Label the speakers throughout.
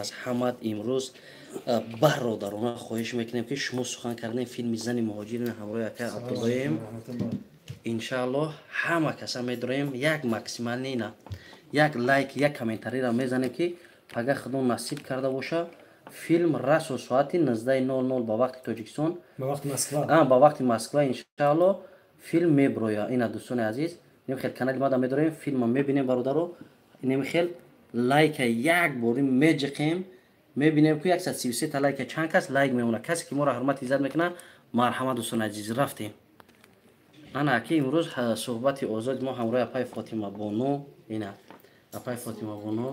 Speaker 1: Аз ҳамат имрӯз бародарона хоҳиш мекунем, ки шумо сухан кардем, филми «Зани муҳоҷир» ҳамроҳи акай Абдуллоем. Иншааллоҳ, ҳама каса медроем, як максимальный на як лайк, як комментарийро мезанем, ки пага Худо насиб карда боша, филм расо соати 19:00 ба вақти Тоҷикистон, ба вақти Москва, иншааллоҳ, филм меброя. Ина, дӯстони азиз, инем хел канали мада медорем, филма мебинем, бародаро. Инем хел лайка як бори меҷиқем, мебинем, ку 133 та лайка, чанд кас лайк мемонад, касе ки моро ҳурмат, иззат мекунад. Марҳамат, дӯстони азиз, рафтем. Ана ки имрӯз суҳбати озоди мо ҳамроҳи апаи Фотима Бону, ина апаи Фотима Бону,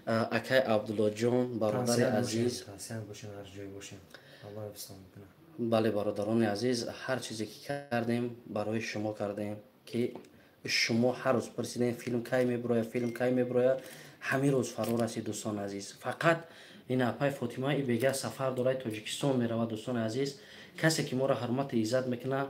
Speaker 1: акай Абдуллоҷон, бародари азиз. Бале, бародарони азиз, ҳар чизе ки кардем, барои шумо кардем, ки шумо ҳар рӯз пурсидем: филм кай мебироя, филм кай мебироя? Ҳамин рӯз фаро расид, дӯстони азиз. Фақат ин апаи Фотима и бега сафар дорад, Тоҷикистон меравад. Дӯстони азиз, касе ки моро ҳурмату иззат мекунад,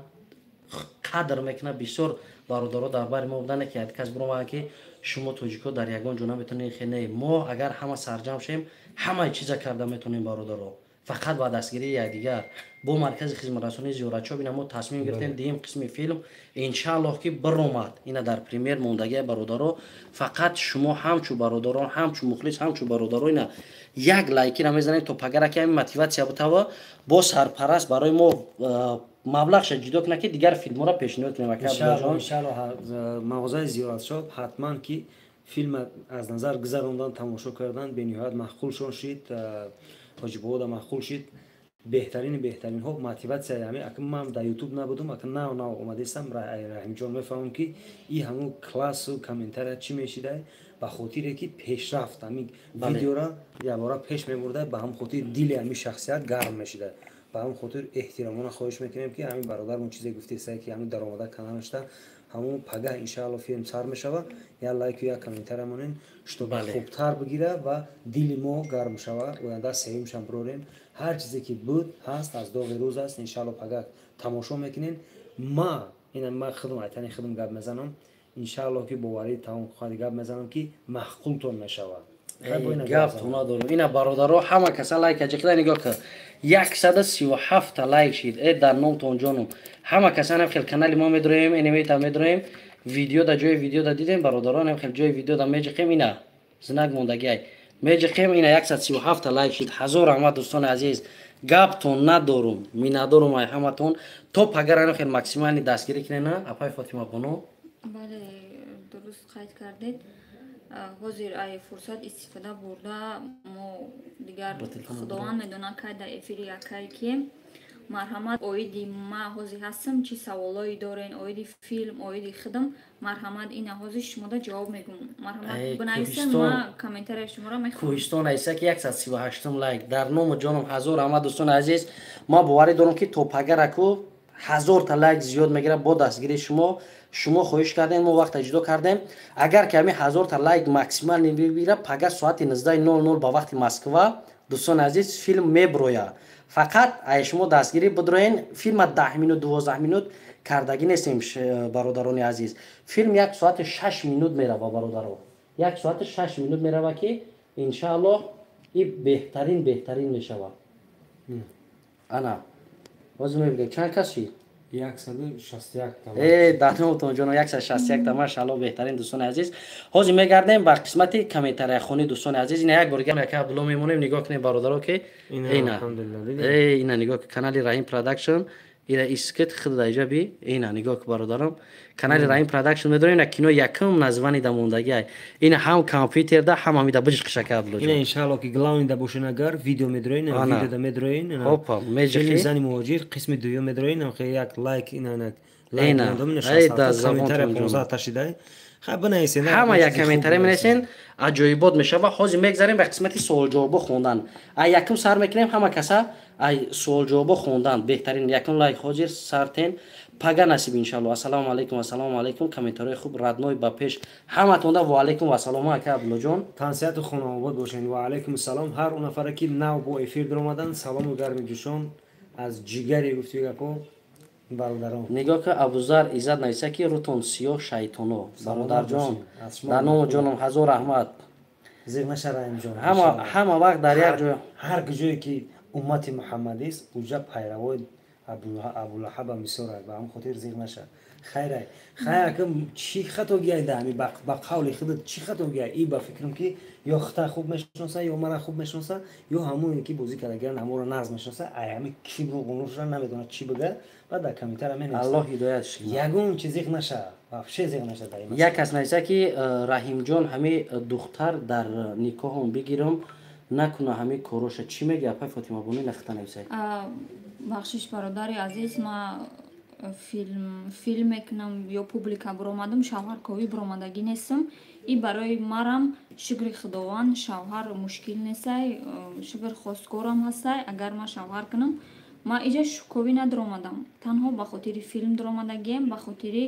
Speaker 1: қадр мекунад, бисёр бародаро дар бари мо буданд, ки кас биромаданд, ки шумо тоҷико дар ягон ҷо наметонед. Хе, не, мо агар ҳама сарҷамъ шем, ҳамаи чиза карда метонем, бародаро, фақат ба дастгирии якдигар. Бо маркази хизматрасонии зиёратчо бина мо тасмим гирифтем, дуюм қисми филм, иншааллоҳ, ки биромад. Ина дар премьер мондагия, бародаро. Фақат шумо ҳамчу бародарон, ҳамчу мухлис, ҳамчу бародаро, ина як лайкира мезанем, то пагараки ҳамин мотиватсия бутава, бо сарпараст барои мо маблағша ҷудо кунад, ки дигар филмҳоро пешниҳод кунем.
Speaker 2: Иншааллоҳ, мағозаи зиёратшоп ҳатман ки филм аз назар гузарондан, тамошо кардан, бениҳоят маъқулшон шид, ҳоҷибода маъқул шид, беҳтарини беҳтаринҳо. Мотиватсия ҳами ака ман дар Ютуб набудум, ака нав нав омадестам. Раҳимҷон, мефаҳмам, ки и ҳамун классу комментария чӣ мешидай, ба хотире ки пешрафт ҳамин видеора якбора пеш мебурда, ба ҳамн хотир дили ҳамин шахсият гарм мешида. Ба ҳамн хотир эҳтиромона хоҳиш мекунем, ки ҳамин бародармон чизе гуфтеста, ки ҳамин даромада каналашта, ҳамун пагаҳ, иншаалло, филм сар мешава, як лайку як комментария монен, чтобы хубтар бигира ва дили мо гарм шава. Оянда сеюмшам бирорем. Ҳар чизе ки буд, ҳаст, аз доғи рӯз аст. Иншаалло, пагаҳ тамошо мекунем. Ма ина ма худам айтани худам гап мезанам, иншаалло, ки боварии тамом хоҳади гап мезанам, ки маъқултон мешавад.
Speaker 1: Гап надорум. Ина, бародаро, ҳама каса лайка ҷиқида. Нигоҳ кар, 137-та лайк шид. Э, дар номтон ҷонум, ҳама каса нем хел канали мо медроем, энемета медроем, видео да ҷои видео да дидем, бародаро, нем хел ҷои видео да меҷиқем, ина знак мондагиай, меҷиқем, ина 137-та лайк шид. Ҳазор раҳмат, дӯстони азиз, гаптон надорум, миннатдорум ай ҳаматон. То пагара нем хел максимальный дастгирӣ кунена, апай Фотима Боно.
Speaker 3: Бале, дуруст қайд кардед. Ҳозир ай фурсат истифода бурда, мо дигар Худованд медонад, кай дар эфири якай ки. Марҳамат, оиди ма ҳозир ҳастам, чӣ саволое дорен оиди филм, оиди худам, марҳамат, ина ҳозир шумода ҷавоб мегӯм. Марҳамат, бинависен, ма комментария шуморо мехонам.
Speaker 1: Кӯҳистон айса ки 138-ум лайк. Дар ному ҷоном, ҳазор раҳмат, дӯстони азиз. Ма боварӣ дорам, ки то пагараку 1000-та лайк зиёд мегирад бо дастгирии шумо. Шумо хоҳиш кардем, мо вақта ҷудо кардем. Агар ки ҳамин 1000-та лайк максимальный бигира, пага соати 19:00 ба вақти Москва, дӯстони азиз, филм меброя. Фақат ай шумо дастгирӣ бидроен. Филма 10 минут, 12 минут кардагӣ нестем, бародарони азиз. Филм 1 соати 6 минут мерава, бародаро, 1 соати 6 минут мерава, ки иншааллоҳ и беҳтарин, беҳтарин мешавад. Ана ҳозир мебинем, чанд кас шид.
Speaker 2: 161.
Speaker 1: Э, даднотон ҷоно, 161 та, машаалло, беҳтарин. Дӯстони азиз, ҳозир мегардем ба қисмати комментарияхонӣ. Дӯстони азиз, ина як бор яка Абдулло мемонем. Нигоҳ кунем, бародаро, ки ина, ина нигоҳ, канали Раҳим Продакшн, ира искит худ даиҷа би. Ина нигоҳ, бародарам, канали Раҳим Продакшн медорем. Ина кино якум названи да мондагиай, ина ҳам компютерда, ҳам ҳамида биҷ қишака, Абдулло.
Speaker 2: Ина, иншаалло, ки главный да бошен, агар видео медроин, видео да медроин.
Speaker 1: Опа, меҷиқи.
Speaker 2: «Зани муҳоҷир» қисми дуюм медроин, як лайк, ина
Speaker 1: лайк,
Speaker 2: комментария 15 та шидай.
Speaker 1: Ҳама як комментария менависен, аҷоибот мешава. Ҳозир мегзарем ба қисмати суолҷавобо хондан. А якум сар мекунем, ҳама каса ай суолҷавобо хондан беҳтарин. Якум лайк ҳозир сартен, пага насиб, иншалло. Ассалому алайкум, ассалому алайкум, комментариҳои хуб, родной, ба пеш ҳаматонда. Ва алайкум вассалому, ака Абдуллоҷон.
Speaker 2: Тансиҳату хонаобод бошед. Ва алайкум ассалом. Ҳар он нафаре ки нав бо эфир даромадан, салому гарми ҷӯшон аз ҷигари гуфти гапо, бародарон.
Speaker 1: Нигоҳ ка, Абузар Иззат нависа, ки рӯтон сиёҳ, шайтоно. Бародарҷон, дар ному ҷоном, ҳазор раҳмат.
Speaker 2: Зиқ наша, Раҳимҷон.
Speaker 1: Ҳама вақт дар як ҷо.
Speaker 2: Ҳар куҷое ки уммати муҳаммадист, уҷа пайравои Абулаҳаба мисорад. Ба ҳамн хотир зиқ наша. Хайрай, хайр, акм чӣ хатогиай да ҳами ба қавли худат чӣ хатогиай? И ба фикрам, ки ё хита хуб мешиноса, ё мара хуб мешиноса, ё ҳамоне ки бозӣ кардагиан, ҳаморо нағз мешиноса. Ай ҳами кибру ғуруша намедонад чӣ бига, баъд дар комментария менависа.
Speaker 1: Аллоҳ ҳидоятш.
Speaker 2: Ягон чи зиқ наша, вообще зиқ наша дар ин.
Speaker 1: Як кас нависа, ки Раҳимҷон, ҳами духтар дар никоҳом бигирам, накуна ҳами короша. Чӣ меги, апай Фотимабону? Нахта нависай.
Speaker 3: Бахшиш, бародари азиз, ма филм мекунам ё публика буромадам, шавҳарковӣ буромадагӣ нестам. И барои марам, шукри Худованд, шавҳар мушкил нестай, шукр, хостгорам ҳастай. Агар ман шавҳар кунам, ман иҷа шуковӣ надуромадам, танҳо ба хотири филм дуромадагием, ба хотири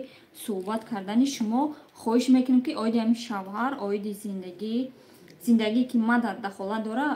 Speaker 3: суҳбат кардани шумо. Хоҳиш мекунам, ки оиди ҳамин шавҳар, оиди зиндагие ки ма дар дахолат дора,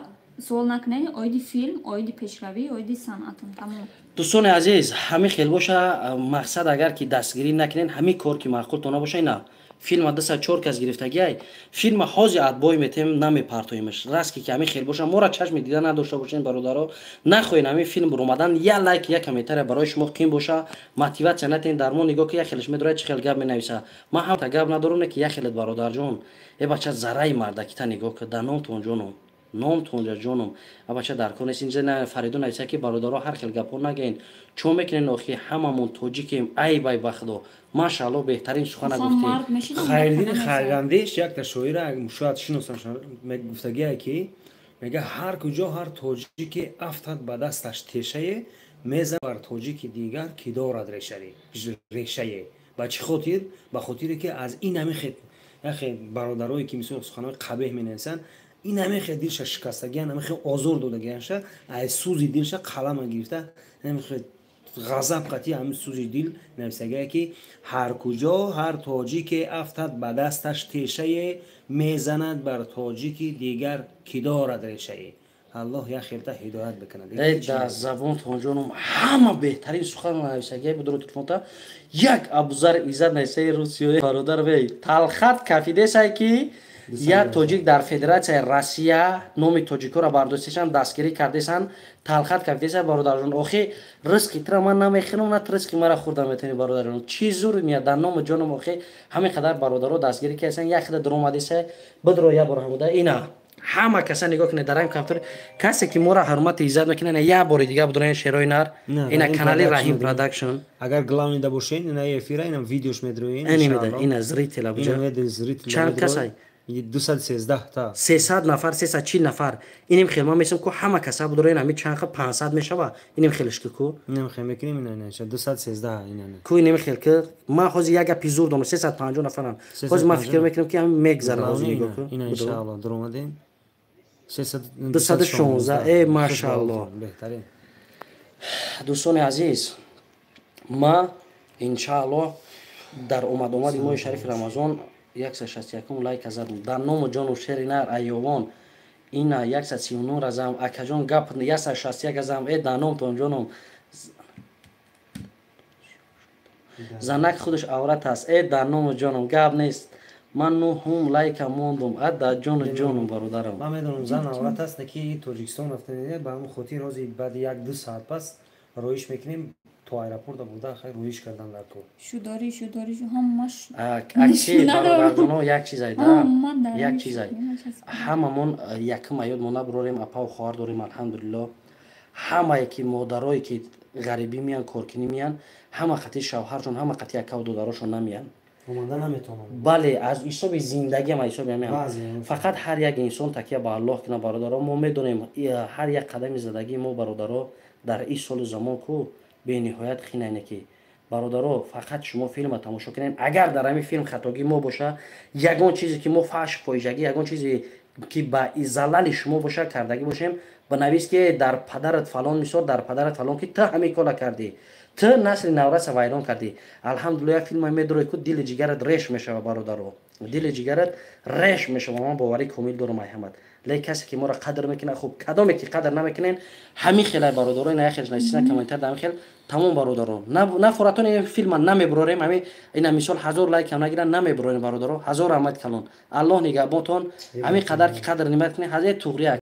Speaker 3: суол накунед. Оиди филм, оиди пешравӣ, оиди санъатам, тамом.
Speaker 1: Дӯстони азиз, ҳамин хел боша. Мақсад, агар ки дастгирӣ накунен, ҳамин кор ки маъқултон набоша, ина филма 204 кас гирифтагиай. Филма ҳози отбой метем, намепартоимаш. Раст ки ҳамин хел боша, мора чашми дида надошта бошен, бародаро. Нахоҳен ҳамин филм буромадан, як лайк, як комментария барои шумо қим боша, мотиватсия натен. Дар мо нигоҳ ки як хелеш медорад, чӣ хел гап менависа. Ман ҳамта гап надорам, не ки як хелет. Бародарҷон, э бача, зараи мардакита нигоҳ ки дар номтон, ҷоном, номтонҷа, ҷоном, а бача, дар кор нест. Инҷа Фаридун нависа, ки бародаро, ҳар хел гапҳо нагӯен, чо мекунен охи, ҳамамон тоҷикем, айбай ба Худо. Машаалло, беҳтарин сухана гуфтем.
Speaker 2: Хайриддини Хайрандеш, якта шоира, шояд шиносам, гуфтагие, ки мега: «Ҳар куҷо ҳар тоҷике афтад ба дасташ тешае, мезан бар тоҷики дигар, ки дорад решае». Ба чӣ хотир? Ба хотире ки аз ин ҳами яхе бародарое ки мисол суханои қабеҳ менависанд, ин ҳамихе дилша шикастагиан, ҳамихе озор додагианша, аз сӯзи дилша қалама гирифта, ҳамихе ғазаб қатъи ҳамин сӯзи дил нависагие, ки ҳар куҷо ҳар тоҷике афтад ба дасташ тешае, мезанад бар тоҷики дигар, ки дорад решае. Аллоҳ як хелта ҳидоят бикунад.
Speaker 1: Дар забонтон, ҷоном, ҳама беҳтарин сухан нависагие. Будро телефонта як Абузар Иззат нависаи русиё, бародар, вей талхат кафидесай, ки як тоҷик дар Федератсияи Россия номи тоҷикоро бардоштешан, дастгирӣ кардесан, талхат кафидеса. Бародарҷон, охи, ризқи тира ман намехӯрам, на ризқи мара хӯрда метавонӣ. Бародарҷон, чӣ зур меяд дар ному ҷоном. Охи, ҳамин қадар бародаро дастгирӣ кардесан, як хида дуромадеса, бидро як бор ҳамуда. Ина ҳама каса нигоҳ кунед дар ҳамин компютер, касе ки моро ҳурмати иззат мекунад, як бори дига будроен, шерои нар, ина канали Раҳим Продакшн.
Speaker 2: Агар главный да бошен, ина эфира, ина видеош медроен.
Speaker 1: Ина зрителя буҷа чанд касай?
Speaker 2: 213 та.
Speaker 1: 300 нафар, 340 нафар. Иним хел ман месам, ку ҳама каса будроен, ҳами чанд ха 500 мешава. Иним хелш ки ку.
Speaker 2: Иним хел мекунем, ина ина 213 ина.
Speaker 1: Ку иним хел ки ман ҳозир як гапи зур дорам, 350 нафарам. Ҳозир ман фикр мекунам, ки ҳами мегзара, ҳозир нигоҳ ку.
Speaker 2: Ина иншааллоҳ дуромадем.
Speaker 1: 216, э машааллоҳ.
Speaker 2: Беҳтарин.
Speaker 1: Дӯстони азиз, ма иншааллоҳ дар омад-омади моҳи шарифи Рамазон 161 лайка задам. Дар ному ҷону, шери нар, айёвон, ина 139 разам, акаҷон, гап 161 азам. Э дар номтон, ҷоном, занак худаш аврат аст. Э дар ному ҷоном, гап нест, ман нуҳум лайка мондум. А дар ҷону ҷоном, бародарам.
Speaker 2: Ман медонам, зан аврат аст, ки Тоҷикистон рафтан, ба ҳамон хотир ҳозир баъди як-ду саат пас роиш мекунем то аэропорта бурда, хай роиш кардан дар кор.
Speaker 3: Шудорӣ, шудорӣ, ҳамаш.
Speaker 1: Акси бародарҷоно, як чизай да, як чизай, ҳамамон якум аёд мо набурорем, апаву хоҳар дорем, алҳамдулилло. Ҳамае ки модарое ки ғарибӣ меян, коркунӣ меян, ҳама қати шавҳаршон, ҳама қати акаву додарошон намеян.
Speaker 2: Омада наметавонам.
Speaker 1: Бале, аз ҳисоби зиндагиам, аз ҳисоби ҳамеам. Фақат ҳар як инсон такя ба Аллоҳ кунад, бародаро. Мо медонем, ҳар як қадами задагии мо, бародаро, дар ин солу замон ку бениҳоят хинайне, ки бародаро, фақат шумо филма тамошо кунед. Агар дар ҳамин филм хатогӣ мо боша, ягон чизе ки мо фаҳш, фоҳишагӣ, ягон чизе ки ба залали шумо боша, кардагӣ бошем, банавис, ки дар падарат фалон, мисол, дар падарат фалон, ки ту ҳамин кора кардӣ, ту насли навраса вайрон кардӣ. Алҳамдулилла, як филма медорӣ, ку дили ҷигарат реш мешава, бародаро, дили ҷигарат реш мешава. Ман боварӣ комил дорам, айҳамад. Лекин касе ки моро қадр мекунад, хуб, кадоме ки қадр намекунен, ҳамин хелай, бародаро, ина яхелш нависина комментар ҳамин хел. Тамом, бародаро, нафоратон, ин филма намебурорем. Ҳамин ина мисол 1000 лайк ҳам нагиран, намебурорем. Бародаро, ҳазор раҳмат калон, Аллоҳ нигаҳбонтон. Ҳамин қадар ки қадр нимат кунед, ҳазаи туғрия.